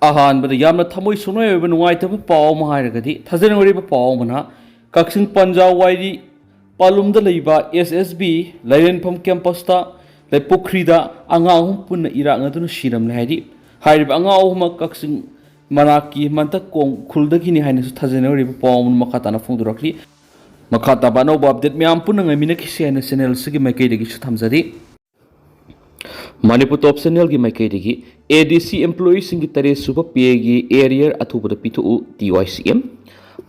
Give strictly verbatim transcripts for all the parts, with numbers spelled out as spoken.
ꯑꯍꯥꯟꯕꯗ ꯌꯥꯝꯅ ꯊꯃꯣꯏ ꯁꯣꯛꯅꯤꯡꯉꯥꯏ ꯑꯣꯏꯕ ꯅꯨꯡꯉꯥꯏꯇꯕ ꯄꯥꯎ ꯑꯃ ꯍꯥꯏꯔꯒꯗꯤ, ꯊꯥꯖꯅꯤꯡꯉꯥꯏ ꯑꯣꯏꯕ ꯄꯥꯎ ꯑꯃꯅ, ꯀꯛꯆꯤꯡ ꯄꯟꯖꯥ ꯋꯥꯏꯔꯤ ꯄꯥꯂꯨꯝꯗ ꯂꯩꯕ ꯑꯦꯁ ꯑꯦꯁ ꯕꯤ ꯂꯥꯏꯔꯦꯟꯐꯝ ꯀꯦꯝꯄꯁꯇ ꯂꯩ ꯄꯨꯈ꯭ꯔꯤꯗ ꯑꯉꯥꯡ ꯑꯍꯨꯝ ꯄꯨꯟꯅ ꯏꯔꯥꯛꯅꯗꯨꯅ ꯁꯤꯔꯝꯂꯦ ꯍꯥꯏꯔꯤ꯫ ꯍꯥꯏꯔꯤꯕ ꯑꯉꯥꯡ ꯑꯍꯨꯝꯃꯛ ꯀꯛꯆꯤꯡ ꯃꯅꯥꯛꯀꯤ ꯃꯟꯇꯛꯀꯣꯡ ꯈꯨꯜꯗꯒꯤꯅꯤ ꯍꯥꯏꯅꯁꯨ ꯊꯥꯖꯅꯔꯤꯕ ꯄꯥꯎ ꯑꯃꯅ ꯃꯈꯥ ꯇꯥꯅ ꯐꯣꯡꯗꯣꯔꯛꯂꯤ꯫ ꯃꯈꯥ ꯇꯥꯕ ꯑꯅꯧꯕ ꯑꯞꯗꯦꯠ ꯃꯌꯥꯝ ꯄꯨꯟꯅ ꯉꯥꯏꯃꯤꯟꯅꯈꯤꯁꯤ ꯍꯥꯏꯅ ꯆꯦꯅꯦꯜ ꯑꯁꯤꯒꯤ ꯃꯥꯏꯀꯩꯗꯒꯤꯁꯨ ꯊꯝꯖꯔꯤ꯫ ꯃꯅꯤꯄꯨꯔ ꯇꯣꯞ ꯆꯦꯅꯦꯜꯒꯤ ꯃꯥꯏꯀꯩꯗꯒꯤ ꯑꯦ ꯗꯤ ꯁꯤ ꯑꯦꯝꯄ꯭ꯂꯣꯌꯤꯁꯤꯡꯒꯤ ꯇꯔꯦꯠ ꯁꯨꯕ ꯄꯦꯒꯤ ꯑꯦꯔꯤꯌꯔ ꯑꯊꯨꯕꯗ ꯄꯤꯊꯣꯛꯎ, ꯇꯤ ꯋꯥꯏ ꯁꯤ ꯑꯦꯝ꯫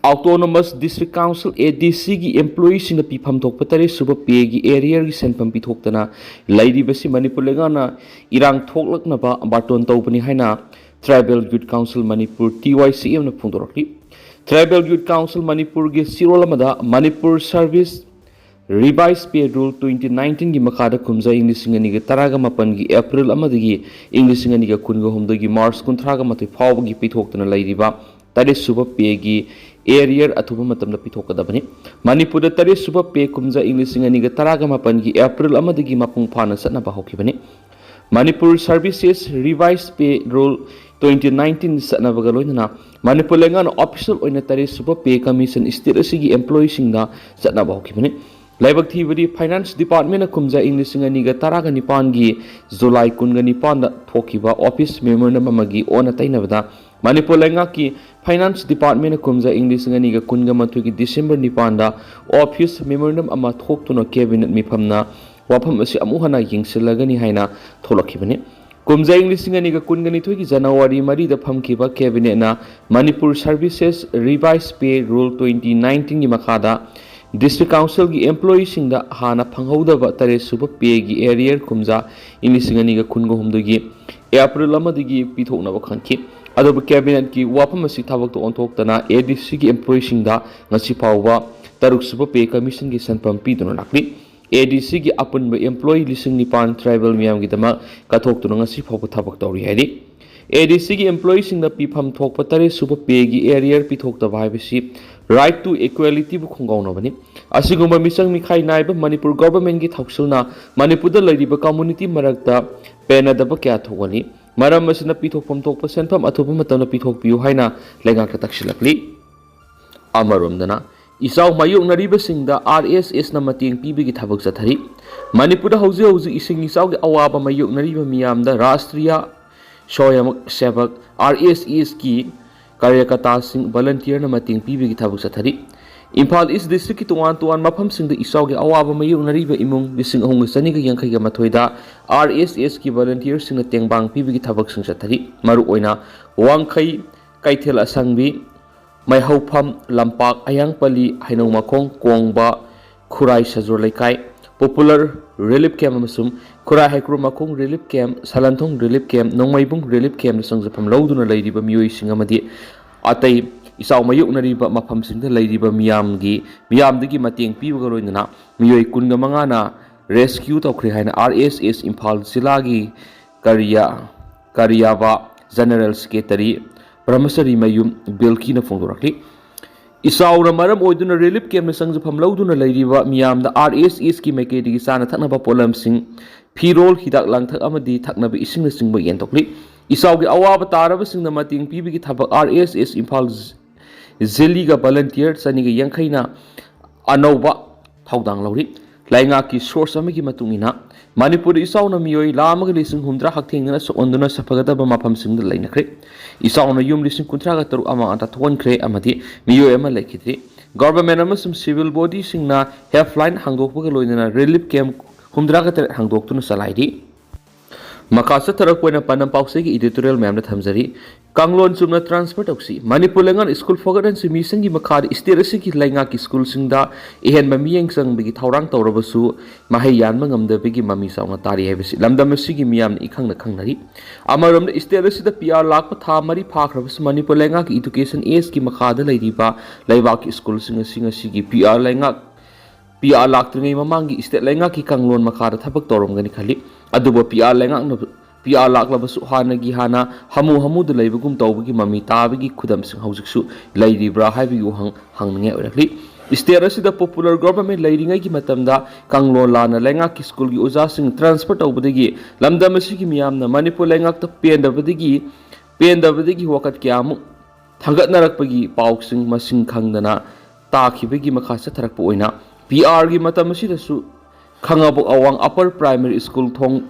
ꯑꯣꯇꯣꯅꯣꯃꯁ ꯗꯤꯁꯇ꯭ꯔꯤꯛ ꯀꯥꯎꯟꯁꯤꯜ, ꯑꯦ ꯗꯤ ꯁꯤꯒꯤ ꯑꯦꯝꯄ꯭ꯂꯣꯌꯤꯁꯤꯡꯅ ꯄꯤꯐꯝ ꯊꯣꯛꯄ ꯇꯔꯦꯠ ꯁꯨꯕ ꯄꯦꯒꯤ ꯑꯦꯔꯤꯌꯔꯒꯤ ꯁꯦꯟꯐꯝ ꯄꯤꯊꯣꯛꯇꯅ ꯂꯩꯔꯤꯕꯁꯤ ꯃꯅꯤꯄꯨꯔ ꯂꯩꯉꯥꯛꯅ ꯏꯔꯥꯡ ꯊꯣꯛꯂꯛꯅꯕ ꯕꯥꯔꯇꯣꯟ ꯇꯧꯕꯅꯤ ꯍꯥꯏꯅ ꯇ꯭ꯔꯥꯏꯕꯦꯜ ꯌꯨꯠ ꯀꯥꯎꯟꯁꯤꯜ ꯃꯅꯤꯄꯨꯔ, ꯇꯤ ꯋꯥꯏ ꯁꯤ ꯑꯦꯝꯅ ꯐꯣꯡꯗꯣꯔꯛꯂꯤ꯫ ꯇ꯭ꯔꯥꯏꯕꯦꯜ ꯌꯨꯠ ꯀꯥꯎꯟꯁꯤꯜ ꯃꯅꯤꯄꯨꯔꯒꯤ ꯆꯦꯔꯣꯜ ꯑꯃꯗ ꯃꯅꯤꯄꯨꯔ ꯁꯔꯚꯤꯁ ꯔꯤꯚꯥꯏꯁ ꯄꯦ ꯔꯨꯜ ꯇ꯭ꯋꯦꯟꯇꯤ ꯅꯥꯏꯟꯇꯤꯟꯒꯤ ꯃꯈꯥꯗ ꯀꯨꯝꯖꯥ ꯏꯪ ꯂꯤꯁꯤꯡ ꯑꯅꯤꯒ ꯇꯔꯥꯒ ꯃꯥꯄꯟꯒꯤ ꯑꯦꯄ꯭ꯔꯤꯜ ꯑꯃꯗꯒꯤ ꯏꯪ ꯂꯤꯁꯤꯡ ꯑꯅꯤꯒ ꯀꯨꯟꯒ ꯍꯨꯝꯗꯣꯏꯒꯤ ꯃꯥꯔꯆ ꯀꯨꯟꯊ꯭ꯔꯥꯒ ꯃꯥꯊꯣꯏ ꯐꯥꯎꯕꯒꯤ ꯄꯤꯊꯣꯛꯇꯨꯅ ꯂꯩꯔꯤꯕ ꯇꯔꯦꯠ ꯁꯨꯕ ꯄꯦꯒꯤ ꯑꯦꯔꯤꯌꯔ ꯑꯊꯨꯕ ꯃꯇꯝꯗ ꯄꯤꯊꯣꯛꯀꯗꯕꯅꯤ꯫ ꯃꯅꯤꯄꯨꯔꯗ ꯇꯔꯦꯠ ꯁꯨꯕ ꯄꯦ ꯀꯨꯝꯖꯥ ꯏꯪ ꯂꯤꯁꯤꯡ ꯑꯅꯤꯒ ꯇꯔꯥꯒ ꯃꯥꯄꯟꯒꯤ ꯑꯦꯄ꯭ꯔꯤꯜ ꯑꯃꯗꯒꯤ ꯃꯄꯨꯡ ꯐꯥꯅ ꯆꯠꯅꯕ ꯍꯧꯈꯤꯕꯅꯤ꯫ ꯃꯅꯤꯄꯨꯔ ꯁꯔꯚꯤꯁꯦꯁ ꯔꯤꯚꯥꯏꯁ ꯄꯦ ꯔꯨꯜ ꯇ꯭ꯋꯦꯟꯇꯤ ꯅꯥꯏꯟꯇꯤꯟ ꯆꯠꯅꯕꯒ ꯂꯣꯏꯅꯅ ꯃꯅꯤꯄꯨꯔ ꯂꯩꯉꯥꯛꯅ ꯑꯣꯐꯤꯁꯤꯌꯦꯜ ꯑꯣꯏꯅ ꯇꯔꯦꯠ ꯁꯨꯕ ꯄꯦ ꯀꯃꯤꯁꯟ ꯁ꯭ꯇꯦꯠ ꯑꯁꯤꯒꯤ ꯑꯦꯝꯄ꯭ꯂꯣꯌꯤꯁꯤꯡꯗ ꯆꯠꯅꯕ ꯍꯧꯈꯤꯕꯅꯤ꯫ ꯂꯥꯏꯕꯛ ꯊꯤꯕꯗꯤ, ꯐꯥꯏꯅꯥꯟꯁ ꯗꯤꯄꯥꯔꯠꯃꯦꯟꯅ ꯀꯨꯝꯖꯥ ꯏꯪ ꯂꯤꯁꯤꯡ ꯑꯅꯤꯒ ꯇꯔꯥꯒ ꯅꯤꯄꯥꯟꯒꯤ ꯖꯨꯂꯥꯏ ꯀꯨꯟꯒ ꯅꯤꯄꯥꯟꯗ ꯊꯣꯛꯈꯤꯕ ꯑꯣꯐꯤꯁ ꯃꯦꯃꯣꯔꯦꯟꯗꯝ ꯑꯃꯒꯤ ꯑꯣꯟꯅ ꯇꯩꯅꯕꯗ ꯃꯅꯤꯄꯨꯔ ꯂꯩꯉꯥꯛꯀꯤ ꯐꯥꯏꯅꯥꯟꯁ ꯗꯤꯄꯥꯔꯠꯃꯦꯟꯅ ꯀꯨꯝꯖꯥ ꯏꯪ ꯂꯤꯁꯤꯡ ꯑꯅꯤꯒ ꯀꯨꯟꯒ ꯃꯥꯊꯣꯏꯒꯤ ꯗꯤꯁꯦꯝꯕꯔ ꯅꯤꯄꯥꯟꯗ ꯑꯣꯐꯤꯁ ꯃꯦꯃꯣꯔꯦꯟꯗꯝ ꯑꯃ ꯊꯣꯛꯇꯨꯅ ꯀꯦꯕꯤꯅꯦꯠ ꯃꯤꯐꯝꯅ ꯋꯥꯐꯝ ꯑꯁꯤ ꯑꯃꯨꯛ ꯍꯟꯅ ꯌꯦꯡꯁꯤꯜꯂꯒꯅꯤ ꯍꯥꯏꯅ ꯊꯣꯛꯂꯛꯈꯤꯕꯅꯤ꯫ ꯀꯨꯝꯖꯥ ꯏꯪ ꯂꯤꯁꯤꯡ ꯑꯅꯤꯒ ꯀꯨꯟꯒ ꯅꯤꯊꯣꯏꯒꯤ ꯖꯅꯋꯥꯔꯤ ꯃꯔꯤꯗ ꯐꯝꯈꯤꯕ ꯀꯦꯕꯤꯅꯦꯠꯅ ꯃꯅꯤꯄꯨꯔ ꯁꯔꯚꯤꯁꯦꯁ ꯔꯤꯚꯥꯏꯁ ꯄꯦ ꯔꯨꯜ ꯇ꯭ꯋꯦꯟꯇꯤ ꯅꯥꯏꯟꯇꯤꯟꯒꯤ ꯃꯈꯥꯗ ꯗꯤꯁꯇ꯭ꯔꯤꯛ ꯀꯥꯎꯟꯁꯤꯜꯒꯤ ꯑꯦꯝꯄ꯭ꯂꯣꯌꯤꯁꯤꯡꯗ ꯍꯥꯟꯅ ꯐꯪꯍꯧꯗꯕ ꯇꯔꯦꯠ ꯁꯨꯕ ꯄꯦꯒꯤ ꯑꯦꯔꯤꯌꯔ ꯀꯨꯝꯖꯥ ꯏꯪ ꯂꯤꯁꯤꯡ ꯑꯅꯤꯒ ꯀꯨꯟꯒ ꯍꯨꯝꯗꯣꯏꯒꯤ ꯑꯦꯄ꯭ꯔꯤꯜ ꯑꯃꯗꯒꯤ ꯄꯤꯊꯣꯛꯅꯕ ꯈꯟꯈꯤ꯫ ꯑꯗꯨꯕꯨ ꯀꯦꯕꯤꯅꯦꯠꯀꯤ ꯋꯥꯐꯝ ꯑꯁꯤ ꯊꯕꯛꯇ ꯑꯣꯟꯊꯣꯛꯇꯅ ꯑꯦ ꯗꯤ ꯁꯤꯒꯤ ꯑꯦꯝꯄ꯭ꯂꯣꯌꯤꯁꯤꯡꯗ ꯉꯁꯤ ꯐꯥꯎꯕ ꯇꯔꯨꯛ ꯁꯨꯕ ꯄꯦ ꯀꯃꯤꯁꯟꯒꯤ ꯁꯦꯟꯐꯝ ꯄꯤꯗꯨꯅ ꯂꯥꯛꯂꯤ꯫ ꯑꯦ ꯗꯤ ꯁꯤꯒꯤ ꯑꯄꯨꯟꯕ ꯑꯦꯝꯄ꯭ꯂꯣꯌꯤ ꯂꯤꯁꯤꯡ ꯅꯤꯄꯥꯟ ꯇ꯭ꯔꯥꯏꯕꯦꯜ ꯃꯤꯌꯥꯝꯒꯤꯗꯃꯛ ꯀꯠꯊꯣꯛꯇꯨꯅ ꯉꯁꯤ ꯐꯥꯎꯕ ꯊꯕꯛ ꯇꯧꯔꯤ ꯍꯥꯏꯔꯤ꯫ ꯑꯦ ꯗꯤ ꯁꯤꯒꯤ ꯑꯦꯝꯄ꯭ꯂꯣꯌꯤꯁꯤꯡꯗ ꯄꯤꯐꯝ ꯊꯣꯛꯄ ꯇꯔꯦꯠ ꯁꯨꯕ ꯄꯦꯒꯤ ꯑꯦꯔꯤꯌꯔ ꯄꯤꯊꯣꯛꯇꯕ ꯍꯥꯏꯕꯁꯤ ꯔꯥꯏꯠ ꯇꯨ ꯏꯀ꯭ꯋꯦꯂꯤꯇꯤꯕꯨ ꯈꯣꯡꯒꯥꯎꯅꯕꯅꯤ꯫ ꯑꯁꯤꯒꯨꯝꯕ ꯃꯤꯆꯪ ꯃꯤꯈꯥꯏ ꯅꯥꯏꯕ ꯃꯅꯤꯄꯨꯔ ꯒꯣꯚꯔꯟꯃꯦꯟꯠꯀꯤ ꯊꯧꯁꯤꯜꯅ ꯃꯅꯤꯄꯨꯔꯗ ꯂꯩꯔꯤꯕ ꯀꯝꯃ꯭ꯌꯨꯅꯤꯇꯤ ꯃꯔꯛꯇ ꯄꯦꯟꯅꯗꯕ ꯀꯌꯥ ꯊꯣꯛꯍꯜꯂꯤ꯫ ꯃꯔꯝ ꯑꯁꯤꯅ ꯄꯤꯊꯣꯛꯐꯝ ꯊꯣꯛꯄ ꯁꯦꯟꯐꯝ ꯑꯊꯨꯕ ꯃꯇꯝꯗ ꯄꯤꯊꯣꯛꯄꯤꯌꯨ ꯍꯥꯏꯅ ꯂꯩꯉꯥꯛꯇ ꯇꯛꯁꯤꯜꯂꯛꯂꯤ꯫ ꯑꯃꯔꯣꯝꯗꯅ, ꯏꯆꯥꯎ ꯃꯥꯌꯣꯛꯅꯔꯤꯕꯁꯤꯡꯗ ꯑꯥꯔ ꯑꯦꯁ ꯑꯦꯁꯅ ꯃꯇꯦꯡ ꯄꯤꯕꯒꯤ ꯊꯕꯛ ꯆꯠꯊꯔꯤ꯫ ꯃꯅꯤꯄꯨꯔꯗ ꯍꯧꯖꯤꯛ ꯍꯧꯖꯤꯛ ꯏꯁꯤꯡ ꯏꯆꯥꯎꯒꯤ ꯑꯋꯥꯕ ꯃꯥꯌꯣꯛꯅꯔꯤꯕ ꯃꯤꯌꯥꯝꯗ ꯔꯥꯁꯇ꯭ꯔꯤꯌꯥ ꯁ꯭ꯋꯌꯝ ꯁꯦꯕꯛ, ꯑꯥꯔ ꯑꯦꯁ ꯑꯦꯁꯀꯤ ꯀꯥꯔꯌꯀꯔꯇꯥꯁꯤꯡ, ꯚꯣꯂꯨꯟꯇꯤꯌꯔꯅ ꯃꯇꯦꯡ ꯄꯤꯕꯒꯤ ꯊꯕꯛ ꯆꯠꯊꯔꯤ꯫ ꯏꯝꯐꯥꯜ ꯏꯁ ꯗꯤꯁꯇ꯭ꯔꯤꯛꯀꯤ ꯇꯣꯉꯥꯟ ꯇꯣꯉꯥꯟꯕ ꯃꯐꯝꯁꯤꯡꯗ ꯏꯆꯥꯎꯒꯤ ꯑꯋꯥꯕ ꯃꯥꯌꯣꯛꯅꯔꯤꯕ ꯏꯃꯨꯡ ꯂꯤꯁꯤꯡ ꯑꯍꯨꯝꯒ ꯆꯅꯤꯒ ꯌꯥꯡꯈꯩꯒ ꯃꯥꯊꯣꯏꯗ ꯑꯥꯔ ꯑꯦꯁ ꯑꯦꯁꯀꯤ ꯚꯣꯂꯨꯟꯇꯤꯌꯔꯁꯤꯡꯅ ꯇꯦꯡꯕꯥꯡ ꯄꯤꯕꯒꯤ ꯊꯕꯛꯁꯤꯡ ꯆꯠꯊꯔꯤ꯫ ꯃꯔꯨꯑꯣꯏꯅ ꯋꯥꯡꯈꯩ, ꯀꯩꯊꯦꯜ ꯑꯁꯪꯕꯤ, ꯃꯩꯍꯧꯐꯝ, ꯂꯝꯄꯥꯛ, ꯑꯌꯥꯡꯄꯜꯂꯤ, ꯍꯩꯅꯧ ꯃꯈꯣꯡ, ꯀꯣꯡꯕ, ꯈꯨꯔꯥꯏ ꯁꯖꯨꯔ ꯂꯩꯀꯥꯏ, ꯄꯣꯄꯨꯂꯔ ꯔꯤꯂꯤꯐ ꯀꯦꯝꯞ ꯑꯃꯁꯨꯡ ꯈꯨꯔꯥꯏ ꯍꯩꯀ꯭ꯔꯨ ꯃꯈꯣꯡ relief camp, Salanthong relief camp, Nongmeibung relief ꯀꯦꯝꯞꯇ ꯆꯪꯖꯐꯝ ꯂꯧꯗꯨꯅ ꯂꯩꯔꯤꯕ ꯃꯤꯑꯣꯏꯁꯤꯡ ꯑꯃꯗꯤ ꯑꯇꯩ ꯏꯆꯥꯎ ꯃꯥꯌꯣꯛꯅꯔꯤꯕ ꯃꯐꯝꯁꯤꯡꯗ ꯂꯩꯔꯤꯕ ꯃꯤꯌꯥꯝꯒꯤ, ꯃꯤꯌꯥꯝꯗꯒꯤ ꯃꯇꯦꯡ ꯄꯤꯕꯒ ꯂꯣꯏꯅꯅ ꯃꯤꯑꯣꯏ ꯀꯨꯟꯒ ꯃꯉꯥꯅ ꯔꯦꯁꯀ꯭ꯌꯨ ꯇꯧꯈ꯭ꯔꯦ ꯍꯥꯏꯅ ꯑꯥꯔ ꯑꯦꯁ ꯑꯦꯁ ꯏꯝꯐꯥꯜ ꯖꯤꯂꯥꯒꯤ ꯀꯔꯤꯌꯥ-, ꯀꯔꯤꯌꯥꯕ ꯖꯦꯅꯔꯦꯜ ꯁꯦꯀ꯭ꯔꯦꯇꯔꯤ ꯕ꯭ꯔꯍꯃꯆꯔꯤ ꯃꯌꯨꯝ ꯕꯤꯜꯀꯤꯅ ꯐꯣꯡꯗꯣꯔꯛꯂꯤ꯫ ꯏꯆꯥꯎꯅ ꯃꯔꯝ ꯑꯣꯏꯗꯨꯅ ꯔꯤꯂꯤꯐ ꯀꯦꯝꯞꯇ ꯆꯪꯖꯐꯝ ꯂꯧꯗꯨꯅ ꯂꯩꯔꯤꯕ ꯃꯤꯌꯥꯝꯗ ꯑꯥꯔ ꯑꯦꯁ ꯑꯦꯁꯀꯤ ꯃꯥꯏꯀꯩꯗꯒꯤ ꯆꯥꯅ ꯊꯛꯅꯕ ꯄꯣꯠꯂꯝꯁꯤꯡ, ꯐꯤꯔꯣꯜ, ꯍꯤꯗꯥꯛ ꯂꯥꯡꯊꯛ ꯑꯃꯗꯤ ꯊꯛꯅꯕ ꯏꯁꯤꯡꯅꯆꯤꯡꯕ ꯌꯦꯟꯊꯣꯛꯂꯤ꯫ ꯏꯆꯥꯎꯒꯤ ꯑꯋꯥꯕ ꯇꯥꯔꯕꯁꯤꯡꯗ ꯃꯇꯦꯡ ꯄꯤꯕꯒꯤ ꯊꯕꯛ ꯑꯥꯔ ꯑꯦꯁ ꯑꯦꯁ ꯏꯝꯐꯥꯜ ꯖꯤꯂꯤꯒ ꯚꯣꯂꯨꯟꯇꯤꯌꯔ ꯆꯅꯤꯒ ꯌꯥꯡꯈꯩꯅ ꯑꯅꯧꯕ ꯊꯧꯗꯥꯡ ꯂꯧꯔꯤ꯫ ꯂꯩꯉꯥꯛꯀꯤ ꯁꯣꯔꯁ ꯑꯃꯒꯤ ꯃꯇꯨꯡ ꯏꯟꯅ, ꯃꯅꯤꯄꯨꯔꯗ ꯏꯆꯥꯎꯅ ꯃꯤꯑꯣꯏ ꯂꯥꯈ ꯑꯃꯒ ꯂꯤꯁꯤꯡ ꯍꯨꯝꯗ꯭ꯔꯥ ꯍꯛꯊꯦꯡꯅꯅ ꯁꯣꯛꯍꯟꯗꯨꯅ ꯁꯥꯐꯒꯗꯕ ꯃꯐꯝꯁꯤꯡꯗ ꯂꯩꯅꯈ꯭ꯔꯦ꯫ ꯏꯆꯥꯎꯅ ꯌꯨꯝ ꯂꯤꯁꯤꯡ ꯀꯨꯟꯊ꯭ꯔꯥꯒ ꯇꯔꯨꯛ ꯑꯃꯥꯡ ꯑꯇꯥ ꯊꯣꯛꯍꯟꯈ꯭ꯔꯦ ꯑꯃꯗꯤ ꯃꯤꯑꯣꯏ ꯑꯃ ꯂꯩꯈꯤꯗ꯭ꯔꯤ꯫ ꯒꯚꯔꯟꯃꯦꯟꯠ ꯑꯃꯁꯨꯡ ꯁꯤꯚꯤꯜ ꯕꯣꯗꯤꯁꯤꯡꯅ ꯍꯦꯜꯞꯂꯥꯏꯟ ꯍꯥꯡꯗꯣꯛꯄꯒ ꯂꯣꯏꯅꯅ ꯔꯤꯂꯤꯐ ꯀꯦꯝꯞ ꯍꯨꯝꯗ꯭ꯔꯥꯒ ꯇꯔꯦꯠ ꯍꯥꯡꯗꯣꯛꯇꯨꯅ ꯆꯂꯥꯏꯔꯤ꯫ ꯃꯈꯥ ꯆꯠꯊꯔꯛꯄ ꯑꯣꯏꯅ ꯄꯥꯟꯗꯝ ꯄꯥꯎꯆꯦꯒꯤ ꯏꯗꯤꯇꯣꯔꯤꯌꯦꯜ ꯃꯌꯥꯝꯗ ꯊꯝꯖꯔꯤ꯫ ꯀꯥꯡꯂꯣꯟ ꯆꯨꯝꯅ ꯇ꯭ꯔꯥꯟꯁꯐꯔ ꯇꯧꯁꯤ꯫ ꯃꯅꯤꯄꯨꯔ ꯂꯩꯉꯥꯛꯅ ꯁ꯭ꯀꯨꯜ ꯐꯒꯠꯍꯟꯁꯤ ꯃꯤꯁꯟꯒꯤ ꯃꯈꯥꯗ ꯁ꯭ꯇꯦꯠ ꯑꯁꯤꯒꯤ ꯂꯩꯉꯥꯛꯀꯤ ꯁ꯭ꯀꯨꯜꯁꯤꯡꯗ ꯑꯍꯦꯟꯕ ꯃꯤꯠꯌꯦꯡ ꯆꯪꯕꯒꯤ ꯊꯧꯔꯥꯡ ꯇꯧꯔꯕꯁꯨ ꯃꯍꯩ ꯌꯥꯟꯕ ꯉꯝꯗꯕꯒꯤ ꯃꯃꯤ ꯆꯥꯎꯅ ꯇꯥꯔꯤ ꯍꯥꯏꯕꯁꯤ ꯂꯝꯗꯝ ꯑꯁꯤꯒꯤ ꯃꯤꯌꯥꯝꯅ ꯏꯈꯪꯅ ꯈꯪꯅꯔꯤ꯫ ꯑꯃꯔꯣꯝꯗ ꯁ꯭ꯇꯦꯠ ꯑꯁꯤꯗ ꯄꯤ ꯑꯥꯔ ꯂꯥꯛꯄ ꯊꯥ ꯃꯔꯤ ꯐꯥꯈ꯭ꯔꯕꯁꯨ ꯃꯅꯤꯄꯨꯔ ꯂꯩꯉꯥꯛꯀꯤ ꯏꯗꯨꯀꯦꯁꯟ ꯑꯦꯖꯀꯤ ꯃꯈꯥꯗ ꯂꯩꯔꯤꯕ ꯂꯩꯕꯥꯛꯀꯤ ꯁ꯭ꯀꯨꯜꯁꯤꯡ ꯑꯁꯤ ꯉꯁꯤꯒꯤ ꯄꯤ ꯑꯥꯔ ꯂꯩꯉꯥꯛ ꯄꯤ ꯑꯥꯔ ꯂꯥꯛꯇ꯭ꯔꯤꯉꯩ ꯃꯃꯥꯡꯒꯤ ꯁ꯭ꯇꯦꯠ ꯂꯩꯉꯥꯛꯀꯤ ꯀꯥꯡꯂꯣꯟ ꯃꯈꯥꯗ ꯊꯕꯛ ꯇꯧꯔꯝꯒꯅꯤ ꯈꯜꯂꯤ꯫ ꯑꯗꯨꯕꯨ ꯄꯤ ꯑꯥꯔ ꯂꯩꯉꯥꯛꯅ, ꯄꯤ ꯑꯥꯔ ꯂꯥꯛꯂꯕꯁꯨ ꯍꯥꯟꯅꯒꯤ ꯍꯥꯟꯅ ꯍꯥꯃꯨ ꯍꯥꯃꯨꯗ ꯂꯩꯕꯒꯨꯝ ꯇꯧꯕꯒꯤ ꯃꯃꯤ ꯇꯥꯕꯒꯤ ꯈꯨꯗꯝꯁꯤꯡ ꯍꯧꯖꯤꯛꯁꯨ ꯂꯩꯔꯤꯕ꯭ꯔꯥ ꯍꯥꯏꯕꯒꯤ ꯋꯥꯍꯪ ꯍꯪꯅꯤꯡꯉꯥꯏ ꯑꯣꯏꯔꯛꯂꯤ꯫ ꯁ꯭ꯇꯦꯠ ꯑꯁꯤꯗ ꯄꯣꯄꯨꯂꯔ ꯒꯣꯚꯔꯟꯃꯦꯟ ꯂꯩꯔꯤꯉꯩꯒꯤ ꯃꯇꯝꯗ ꯀꯥꯡꯂꯣꯟ ꯂꯥꯟꯅ ꯂꯩꯉꯥꯛꯀꯤ ꯁ꯭ꯀꯨꯜꯒꯤ ꯑꯣꯖꯥꯁꯤꯡ ꯇ꯭ꯔꯥꯟꯁꯐꯔ ꯇꯧꯕꯗꯒꯤ ꯂꯝꯗꯝ ꯑꯁꯤꯒꯤ ꯃꯤꯌꯥꯝꯅ ꯃꯅꯤꯄꯨꯔ ꯂꯩꯉꯥꯛꯇ ꯄꯦꯟꯗꯕꯗꯒꯤ ꯄꯦꯟꯗꯕꯗꯒꯤ ꯋꯥꯀꯠ ꯀꯌꯥꯃꯨꯛ ꯊꯥꯡꯒꯠꯅꯔꯛꯄꯒꯤ ꯄꯥꯎꯁꯤꯡ ꯃꯁꯤꯡ ꯈꯪꯗꯅ ꯇꯥꯈꯤꯕꯒꯤ ꯃꯈꯥ ꯆꯠꯊꯔꯛꯄ ꯑꯣꯏꯅ ꯄꯤ ꯑꯥꯔꯒꯤ ꯃꯇꯝ ꯑꯁꯤꯗꯁꯨ ꯈꯥꯉꯕꯣꯛ ꯑꯋꯥꯡ ꯑꯄꯔ ꯄ꯭ꯔꯥꯏꯃꯔꯤ ꯁ꯭ꯀꯨꯜ ꯊꯣꯡ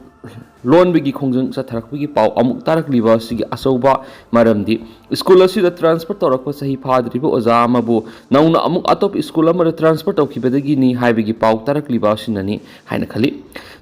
ꯂꯣꯟꯕꯒꯤ ꯈꯣꯡꯖꯪ ꯆꯠꯊꯔꯛꯄꯒꯤ ꯄꯥꯎ ꯑꯃꯨꯛ ꯇꯥꯔꯛꯂꯤꯕ ꯑꯁꯤꯒꯤ ꯑꯆꯧꯕ ꯃꯔꯝꯗꯤ ꯁ꯭ꯀꯨꯜ ꯑꯁꯤꯗ ꯇ꯭ꯔꯥꯟꯁꯐꯔ ꯇꯧꯔꯛꯄ ꯆꯍꯤ ꯐꯥꯗ꯭ꯔꯤꯕ ꯑꯣꯖꯥ ꯑꯃꯕꯨ ꯅꯧꯅ ꯑꯃꯨꯛ ꯑꯇꯣꯞꯄ ꯁ꯭ꯀꯨꯜ ꯑꯃꯗ ꯇ꯭ꯔꯥꯟꯁꯐꯔ ꯇꯧꯈꯤꯕꯗꯒꯤꯅꯤ ꯍꯥꯏꯕꯒꯤ ꯄꯥꯎ ꯇꯥꯔꯛꯂꯤꯕ ꯑꯁꯤꯅꯅꯤ ꯍꯥꯏꯅ ꯈꯜꯂꯤ꯫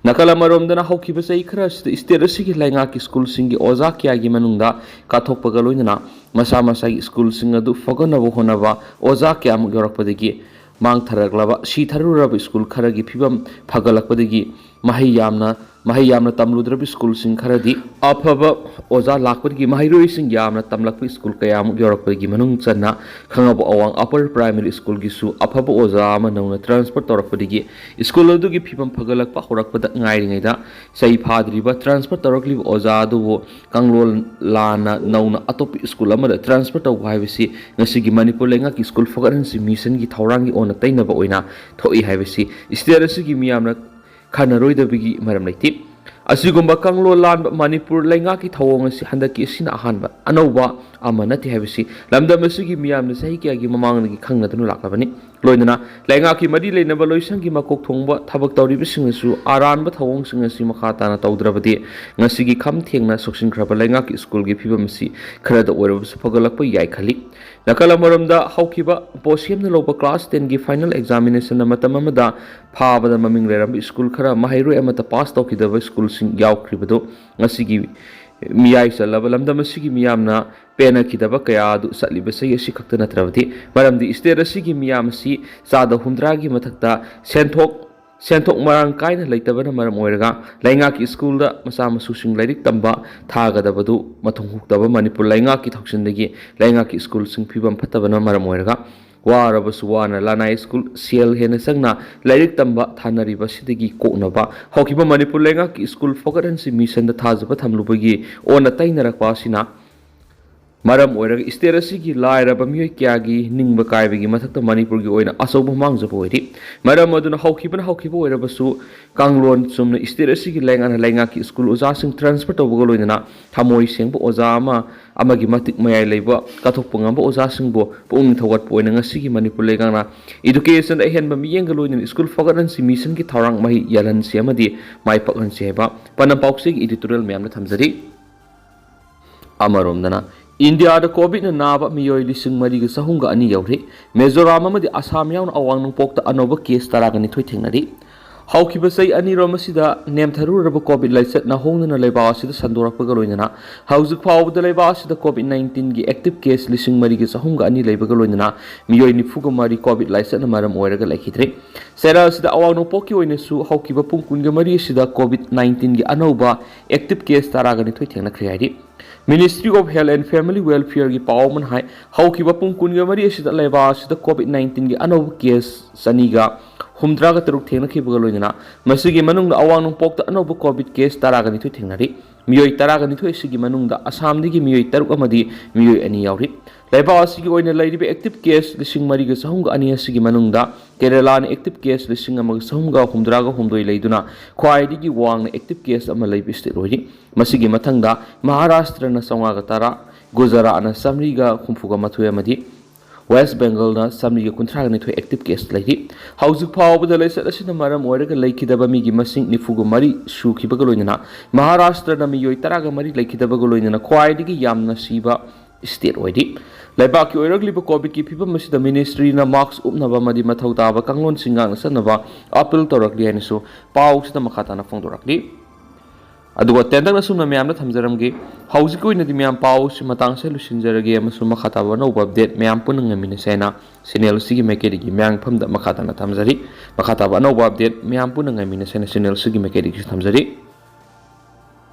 ꯅꯥꯀꯜ ꯑꯃꯔꯣꯝꯗꯅ ꯍꯧꯈꯤꯕ ꯆꯍꯤ ꯈꯔ ꯑꯁꯤꯗ ꯁ꯭ꯇꯦꯠ ꯑꯁꯤꯒꯤ ꯂꯩꯉꯥꯛꯀꯤ ꯁ꯭ꯀꯨꯜꯁꯤꯡꯒꯤ ꯑꯣꯖꯥ ꯀꯌꯥꯒꯤ ꯃꯅꯨꯡꯗ ꯀꯥꯊꯣꯛꯄꯒ ꯂꯣꯏꯅꯅ ꯃꯁꯥ ꯃꯁꯥꯒꯤ ꯁ꯭ꯀꯨꯜꯁꯤꯡ ꯑꯗꯨ ꯐꯒꯠꯅꯕ ꯍꯣꯠꯅꯕ ꯑꯣꯖꯥ ꯀꯌꯥꯃꯨꯛ ꯌꯥꯎꯔꯛꯄꯗꯒꯤ ꯃꯥꯡꯊꯔꯛꯂꯕ, ꯁꯤꯊꯔꯨꯔꯕ ꯁ꯭ꯀꯨꯜ ꯈꯔꯒꯤ ꯐꯤꯕꯝ ꯐꯒꯠꯂꯛꯄꯗꯒꯤ ꯃꯍꯩ ꯌꯥꯝꯅ, ꯃꯍꯩ ꯌꯥꯝꯅ ꯇꯝꯂꯨꯗ꯭ꯔꯕ ꯁ꯭ꯀꯨꯜꯁꯤꯡ ꯈꯔꯗꯤ ꯑꯐꯕ ꯑꯣꯖꯥ ꯂꯥꯛꯄꯗꯒꯤ ꯃꯍꯩꯔꯣꯏꯁꯤꯡ ꯌꯥꯝꯅ ꯇꯝꯂꯛꯄ ꯁ꯭ꯀꯨꯜ ꯀꯌꯥꯃꯨꯛ ꯌꯥꯎꯔꯛꯄꯒꯤ ꯃꯅꯨꯡ ꯆꯟꯅ ꯈꯥꯉꯕꯣꯛ ꯑꯋꯥꯡ ꯑꯄꯔ ꯄ꯭ꯔꯥꯏꯃꯔꯤ ꯁ꯭ꯀꯨꯜꯒꯤꯁꯨ ꯑꯐꯕ ꯑꯣꯖꯥ ꯑꯃ ꯅꯧꯅ ꯇ꯭ꯔꯥꯟꯁꯐꯔ ꯇꯧꯔꯛꯄꯗꯒꯤ ꯁ꯭ꯀꯨꯜ ꯑꯗꯨꯒꯤ ꯐꯤꯕꯝ ꯐꯒꯠꯂꯛꯄ ꯍꯧꯔꯛꯄꯗ ꯉꯥꯏꯔꯤꯉꯩꯗ ꯆꯍꯤ ꯐꯥꯗ꯭ꯔꯤꯕ ꯇ꯭ꯔꯥꯟꯁꯐꯔ ꯇꯧꯔꯛꯂꯤꯕ ꯑꯣꯖꯥ ꯑꯗꯨꯕꯨ ꯀꯥꯡꯂꯣꯟ ꯂꯥꯟꯅ ꯅꯧꯅ ꯑꯇꯣꯞꯄ ꯁ꯭ꯀꯨꯜ ꯑꯃꯗ ꯇ꯭ꯔꯥꯟꯁꯐꯔ ꯇꯧꯕ ꯍꯥꯏꯕꯁꯤ ꯉꯁꯤꯒꯤ ꯃꯅꯤꯄꯨꯔ ꯂꯩꯉꯥꯛꯀꯤ ꯁ꯭ꯀꯨꯜ ꯐꯒꯠꯍꯟꯁꯤ ꯃꯤꯁꯟꯒꯤ ꯊꯧꯔꯥꯡꯒꯤ ꯑꯣꯟꯅ ꯇꯩꯅꯕ ꯑꯣꯏꯅ ꯊꯣꯛꯏ ꯍꯥꯏꯕꯁꯤ ꯁ꯭ꯇꯦꯠ ꯑꯁꯤꯒꯤ ꯃꯤꯌꯥꯝꯅ ꯈꯟꯅꯔꯣꯏꯗꯕꯒꯤ ꯃꯔꯝ ꯂꯩꯇꯦ꯫ ꯑꯁꯤꯒꯨꯝꯕ ꯀꯥꯡꯂꯣꯟ ꯂꯥꯟꯕ ꯃꯅꯤꯄꯨꯔ ꯂꯩꯉꯥꯛꯀꯤ ꯊꯧꯑꯣꯡ ꯑꯁꯤ ꯍꯟꯗꯛꯀꯤ ꯑꯁꯤꯅ ꯑꯍꯥꯟꯕ ꯑꯅꯧꯕ ꯑꯃ ꯅꯠꯇꯦ ꯍꯥꯏꯕꯁꯤ ꯂꯝꯗꯝ ꯑꯁꯤꯒꯤ ꯃꯤꯌꯥꯝꯅ ꯆꯍꯤ ꯀꯌꯥꯒꯤ ꯃꯃꯥꯡꯗꯒꯤ ꯈꯪꯅꯗꯨꯅ ꯂꯥꯛꯂꯕꯅꯤ꯫ ꯂꯣꯏꯅꯅ ꯂꯩꯉꯥꯛꯀꯤ ꯃꯔꯤ ꯂꯩꯅꯕ ꯂꯣꯏꯁꯪꯒꯤ ꯃꯀꯣꯛ ꯊꯣꯡꯕ ꯊꯕꯛ ꯇꯧꯔꯤꯕꯁꯤꯡꯅꯁꯨ ꯑꯔꯥꯟꯕ ꯊꯧꯑꯣꯡꯁꯤꯡ ꯑꯁꯤ ꯃꯈꯥ ꯇꯥꯅ ꯇꯧꯗ꯭ꯔꯕꯗꯤ ꯉꯁꯤꯒꯤ ꯈꯝ ꯊꯦꯡꯅ ꯁꯣꯛꯆꯤꯟꯈ꯭ꯔꯕ ꯂꯩꯉꯥꯛꯀꯤ ꯁ꯭ꯀꯨꯜꯒꯤ ꯐꯤꯕꯝ ꯑꯁꯤ ꯈꯔꯗ ꯑꯣꯏꯔꯕꯁꯨ ꯐꯒꯠꯂꯛꯄ ꯌꯥꯏ ꯈꯜꯂꯤ꯫ ꯅꯥꯀꯜ ꯑꯃꯔꯣꯝꯗ ꯍꯧꯈꯤꯕ ꯄꯣꯠꯁꯦꯝꯅ ꯂꯧꯕ ꯀ꯭ꯂꯥꯁ ꯇꯦꯟꯒꯤ ꯐꯥꯏꯅꯦꯜ ꯑꯦꯛꯖꯥꯃꯤꯅꯦꯁꯟꯅ ꯃꯇꯝ ꯑꯃꯗ ꯐꯥꯕꯗ ꯃꯃꯤꯡ ꯂꯩꯔꯝꯕ ꯁ꯭ꯀꯨꯜ ꯈꯔ ꯃꯍꯩꯔꯣꯏ ꯑꯃꯠꯇ ꯄꯥꯁ ꯇꯧꯈꯤꯗꯕ ꯁ꯭ꯀꯨꯜꯁꯤꯡ ꯌꯥꯎꯈ꯭ꯔꯤꯕꯗꯨ ꯉꯁꯤꯒꯤ ꯃꯤꯌꯥꯏ ꯆꯜꯂꯕ ꯂꯝꯗꯝ ꯑꯁꯤꯒꯤ ꯃꯤꯌꯥꯝꯅ ꯄꯦꯟꯅꯈꯤꯗꯕ ꯀꯌꯥ ꯑꯗꯨ ꯆꯠꯂꯤꯕ ꯆꯍꯤ ꯑꯁꯤ ꯈꯛꯇ ꯅꯠꯇ꯭ꯔꯕꯗꯤ, ꯃꯔꯝꯗꯤ ꯁ꯭ꯇꯦꯠ ꯑꯁꯤꯒꯤ ꯃꯤꯌꯥꯝ ꯑꯁꯤ ꯆꯥꯗ ꯍꯨꯝꯗ꯭ꯔꯥꯒꯤ ꯃꯊꯛꯇ ꯁꯦꯟꯊꯣꯛ ꯁꯦꯟꯊꯣꯛ ꯃꯔꯥꯡ ꯀꯥꯏꯅ ꯂꯩꯇꯕꯅ ꯃꯔꯝ ꯑꯣꯏꯔꯒ ꯂꯩꯉꯥꯛꯀꯤ ꯁ꯭ꯀꯨꯜꯗ ꯃꯆꯥ ꯃꯁꯨꯁꯤꯡ ꯂꯥꯏꯔꯤꯛ ꯇꯝꯕ ꯊꯥꯒꯗꯕꯗꯨ ꯃꯊꯣꯡ ꯍꯨꯛꯇꯕ ꯃꯅꯤꯄꯨꯔ ꯂꯩꯉꯥꯛꯀꯤ ꯊꯧꯁꯤꯟꯗꯒꯤ ꯂꯩꯉꯥꯛꯀꯤ ꯁ꯭ꯀꯨꯜꯁꯤꯡ ꯐꯤꯕꯝ ꯐꯠꯇꯕꯅ ꯃꯔꯝ ꯑꯣꯏꯔꯒ ꯋꯥꯔꯕꯁꯨ ꯋꯥꯅ ꯂꯅꯥꯏ ꯁ꯭ꯀꯨꯜ ꯁꯦꯜ ꯍꯦꯟꯅ ꯆꯪꯅ ꯂꯥꯏꯔꯤꯛ ꯇꯝꯕ ꯊꯥꯅꯔꯤꯕ ꯑꯁꯤꯗꯒꯤ ꯀꯣꯛꯅꯕ ꯍꯧꯈꯤꯕ ꯃꯅꯤꯄꯨꯔ ꯂꯩꯉꯥꯛꯀꯤ ꯁ꯭ꯀꯨꯜ ꯐꯒꯠꯍꯟꯁꯤ ꯃꯤꯁꯟꯗ ꯊꯥꯖꯕ ꯊꯝꯂꯨꯕꯒꯤ ꯑꯣꯟꯅ ꯇꯩꯅꯔꯛꯄ ꯑꯁꯤꯅ ꯃꯔꯝ ꯑꯣꯏꯔꯒ state ꯑꯁꯤꯒꯤ ꯂꯥꯏꯔꯕ ꯃꯤꯑꯣꯏ ꯀꯌꯥꯒꯤ ꯅꯤꯡꯕ ꯀꯥꯏꯕꯒꯤ ꯃꯊꯛꯇ ꯃꯅꯤꯄꯨꯔꯒꯤ ꯑꯣꯏꯅ ꯑꯆꯧꯕ ꯃꯥꯡꯖꯕ ꯑꯣꯏꯔꯤ꯫ ꯃꯔꯝ ꯑꯗꯨꯅ ꯍꯧꯈꯤꯕꯅ ꯍꯧꯈꯤꯕ ꯑꯣꯏꯔꯕꯁꯨ, ꯀꯥꯡꯂꯣꯟ ꯆꯨꯝꯅ state ꯑꯁꯤꯒꯤ ꯂꯩꯉꯥꯛꯅ ꯂꯩꯉꯥꯛꯀꯤ school ꯑꯣꯖꯥꯁꯤꯡ transfer ꯇꯧꯕꯒ ꯂꯣꯏꯅꯅ ꯊꯃꯣꯏ ꯁꯦꯡꯕ ꯑꯣꯖꯥ ꯑꯃ ꯑꯃꯒꯤ ꯃꯇꯤꯛ ꯃꯌꯥꯏ ꯂꯩꯕ ꯀꯠꯊꯣꯛꯄ ꯉꯝꯕ ꯑꯣꯖꯥꯁꯤꯡꯕꯨ ꯄꯨꯛꯅꯤꯡ ꯊꯧꯒꯠꯄ ꯑꯣꯏꯅ ꯉꯁꯤꯒꯤ ꯃꯅꯤꯄꯨꯔ ꯂꯩꯉꯥꯛꯅ educationꯗ ꯑꯍꯦꯟꯕ ꯃꯤꯠꯌꯦꯡꯒ ꯂꯣꯏꯅꯅ school ꯐꯒꯠꯍꯟꯁꯤ, missionꯒꯤ ꯊꯧꯔꯥꯡ ꯃꯍꯩ ꯌꯥꯜꯍꯟꯁꯤ ꯑꯃꯗꯤ ꯃꯥꯏ ꯄꯥꯛꯍꯟꯁꯤ ꯍꯥꯏꯕ ꯄꯥꯟꯗꯝ ꯄꯥꯎꯆꯦꯒꯤ editorial ꯃꯌꯥꯝꯅ ꯊꯝꯖꯔꯤ꯫ ꯑꯃꯔꯣꯝꯗꯅ, ꯏꯟꯗꯤꯌꯥꯗ ꯀꯣꯚꯤꯗꯅ ꯅꯥꯕ ꯃꯤꯑꯣꯏ ꯂꯤꯁꯤꯡ ꯃꯔꯤꯒ ꯆꯍꯨꯝꯒ ꯑꯅꯤ ꯌꯧꯔꯦ꯫ ꯃꯤꯖꯣꯔꯥꯝ ꯑꯃꯗꯤ ꯑꯁꯥꯝ ꯌꯥꯎꯅ ꯑꯋꯥꯡ ꯅꯣꯡꯄꯣꯛꯇ ꯑꯅꯧꯕ case ꯇꯔꯥꯒ ꯅꯤꯊꯣꯏ ꯊꯦꯡꯅꯔꯤ꯫ ꯍꯧꯈꯤꯕ ꯆꯍꯤ ꯑꯅꯤꯔꯣꯝ ꯑꯁꯤꯗ ꯅꯦꯝꯊꯔꯨꯔꯕ ꯀꯣꯚꯤꯗ ꯂꯥꯏꯆꯠꯅ ꯍꯣꯡꯗꯨꯅ ꯂꯩꯕꯥꯛ ꯑꯁꯤꯗ ꯁꯟꯗꯣꯔꯛꯄꯒ ꯂꯣꯏꯅꯅ ꯍꯧꯖꯤꯛ ꯐꯥꯎꯕꯗ ꯂꯩꯕꯥꯛ ꯑꯁꯤꯗ ꯀꯣꯚꯤꯗ ꯅꯥꯏꯟꯇꯤꯟꯒꯤ active case ꯂꯤꯁꯤꯡ ꯃꯔꯤꯒ ꯆꯍꯨꯝꯒ ꯑꯅꯤ ꯂꯩꯕꯒ ꯂꯣꯏꯅꯅ ꯃꯤꯑꯣꯏ ꯅꯤꯐꯨꯒ ꯃꯔꯤ ꯀꯣꯚꯤꯗ ꯂꯥꯏꯆꯠꯅ ꯃꯔꯝ ꯑꯣꯏꯔꯒ ꯂꯩꯈꯤꯗ꯭ꯔꯦ꯫ ꯆꯩꯔꯥꯛ ꯑꯁꯤꯗ ꯑꯋꯥꯡ ꯅꯣꯡꯄꯣꯛꯀꯤ ꯑꯣꯏꯅꯁꯨ ꯍꯧꯈꯤꯕ ꯄꯨꯡ ꯀꯨꯟꯒ ꯃꯔꯤ ꯑꯁꯤꯗ ꯀꯣꯚꯤꯗ ꯅꯥꯏꯟꯇꯤꯟꯒꯤ ꯑꯅꯧꯕ active case ꯇꯔꯥꯒ ꯅꯤꯊꯣꯏ ꯊꯦꯡꯅꯈ꯭ꯔꯦ ꯍꯥꯏꯔꯤ꯫ Ministry of Health and Family Welfareꯒꯤ ꯄꯥꯎ ꯑꯃꯅ ꯍꯥꯏ, ꯍꯧꯈꯤꯕ ꯄꯨꯡ ꯀꯨꯟꯒ ꯃꯔꯤ ꯑꯁꯤꯗ ꯂꯩꯕꯥꯛ ꯑꯁꯤꯗ ꯀꯣꯚꯤꯗ ꯅꯥꯏꯟꯇꯤꯟꯒꯤ ꯑꯅꯧꯕ case ꯆꯅꯤꯒ ꯍꯨꯝꯗ꯭ꯔꯥꯒ ꯇꯔꯨꯛ ꯊꯦꯡꯅꯈꯤꯕꯒ ꯂꯣꯏꯅꯅ ꯃꯁꯤꯒꯤ ꯃꯅꯨꯡꯗ ꯑꯋꯥꯡ ꯅꯣꯡꯄꯣꯛꯇ ꯑꯅꯧꯕ ꯀꯣꯚꯤꯗ case ꯇꯔꯥꯒ ꯅꯤꯊꯣꯏ ꯊꯦꯡꯅꯔꯤ꯫ ꯃꯤꯑꯣꯏ ꯇꯔꯥꯒ ꯅꯤꯊꯣꯏ ꯑꯁꯤꯒꯤ ꯃꯅꯨꯡꯗ ꯑꯁꯥꯝꯗꯒꯤ ꯃꯤꯑꯣꯏ ꯇꯔꯨꯛ ꯑꯃꯗꯤ ꯃꯤꯑꯣꯏ ꯑꯅꯤ ꯌꯥꯎꯔꯤ꯫ ꯂꯩꯕꯥꯛ ꯑꯁꯤꯒꯤ ꯑꯣꯏꯅ ꯂꯩꯔꯤꯕ active case ꯂꯤꯁꯤꯡ ꯃꯔꯤꯒ ꯆꯍꯨꯝꯒ ꯑꯅꯤ ꯑꯁꯤꯒꯤ ꯃꯅꯨꯡꯗ ꯀꯦꯔꯦꯂꯥꯅ active case ꯂꯤꯁꯤꯡ ꯑꯃꯒ ꯆꯍꯨꯝꯒ ꯍꯨꯝꯗ꯭ꯔꯥꯒ ꯍꯨꯝꯗꯣꯏ ꯂꯩꯗꯨꯅ ꯈ꯭ꯋꯥꯏꯗꯒꯤ ꯋꯥꯡꯅ active case ꯑꯃ ꯂꯩꯕ state ꯑꯣꯏꯔꯤ꯫ ꯃꯁꯤꯒꯤ ꯃꯊꯪꯗ ꯃꯍꯥꯔꯥꯁꯇ꯭ꯔꯅ ꯆꯥꯝꯃꯉꯥꯒ ꯇꯔꯥ, ꯒꯨꯖꯔꯥꯠꯅ ꯆꯥꯝꯃꯔꯤꯒ ꯍꯨꯝꯐꯨꯒ ꯃꯥꯊꯣꯏ ꯑꯃꯗꯤ ꯋꯦꯁ ꯕꯦꯡꯒꯜꯅ ꯆꯥꯝꯃꯔꯤꯒ ꯀꯨꯟꯊ꯭ꯔꯥꯒ ꯅꯤꯊꯣꯏ active case ꯂꯩꯔꯤ꯫ ꯍꯧꯖꯤꯛ ꯐꯥꯎꯕꯗ ꯂꯥꯏꯆꯠ ꯑꯁꯤꯅ ꯃꯔꯝ ꯑꯣꯏꯔꯒ ꯂꯩꯈꯤꯗꯕ ꯃꯤꯒꯤ ꯃꯁꯤꯡ ꯅꯤꯐꯨꯒ ꯃꯔꯤ ꯁꯨꯈꯤꯕꯒ ꯂꯣꯏꯅꯅ ꯃꯍꯥꯔꯥꯁꯇ꯭ꯔꯅ ꯃꯤꯑꯣꯏ ꯇꯔꯥꯒ ꯃꯔꯤ ꯂꯩꯈꯤꯗꯕꯒ ꯂꯣꯏꯅꯅ ꯈ꯭ꯋꯥꯏꯗꯒꯤ ꯌꯥꯝꯅ ꯁꯤꯕ state ꯑꯣꯏꯔꯤ꯫ ꯂꯩꯕꯥꯛꯀꯤ ꯑꯣꯏꯔꯛꯂꯤꯕ ꯀꯣꯚꯤꯗꯀꯤ ꯐꯤꯕꯝ ꯑꯁꯤꯗ ministryꯅ mask ꯎꯞꯅꯕ ꯑꯃꯗꯤ ꯃꯊꯧ ꯇꯥꯕ ꯀꯥꯡꯂꯣꯟꯁꯤꯡ ꯉꯥꯛꯅ ꯆꯠꯅꯕ appeal ꯇꯧꯔꯛꯂꯤ ꯍꯥꯏꯅꯁꯨ ꯄꯥꯎꯁꯤꯗ ꯃꯈꯥ ꯇꯥꯅ ꯐꯣꯡꯗꯣꯔꯛꯂꯤ꯫ ꯑꯗꯨꯒ ꯇꯦꯟꯇꯛꯅ ꯑꯁꯨꯝꯅ ꯃꯌꯥꯝꯗ ꯊꯝꯖꯔꯝꯒꯦ꯫ ꯍꯧꯖꯤꯛꯀꯤ ꯑꯣꯏꯅꯗꯤ ꯃꯌꯥꯝ ꯄꯥꯎꯁꯤ ꯃꯇꯥꯡꯁꯤꯗ ꯂꯣꯏꯁꯤꯟꯖꯔꯒꯦ ꯑꯃꯁꯨꯡ ꯃꯈꯥ ꯇꯥꯕ ꯑꯅꯧꯕ update ꯃꯌꯥꯝ ꯄꯨꯟꯅ ꯉꯥꯏꯃꯤꯟꯅꯁꯦ ꯍꯥꯏꯅ channel ꯑꯁꯤꯒꯤ ꯃꯥꯏꯀꯩꯗꯒꯤ ꯃꯌꯥꯝꯒꯤ ꯃꯐꯝꯗ ꯃꯈꯥ ꯇꯥꯅ ꯊꯝꯖꯔꯤ꯫ ꯃꯈꯥ ꯇꯥꯕ ꯑꯅꯧꯕ update ꯃꯌꯥꯝ ꯄꯨꯟꯅ ꯉꯥꯏꯃꯤꯟꯅꯁꯦ ꯍꯥꯏꯅ channel ꯑꯁꯤꯒꯤ ꯃꯥꯏꯀꯩꯗꯒꯤꯁꯨ ꯊꯝꯖꯔꯤ꯫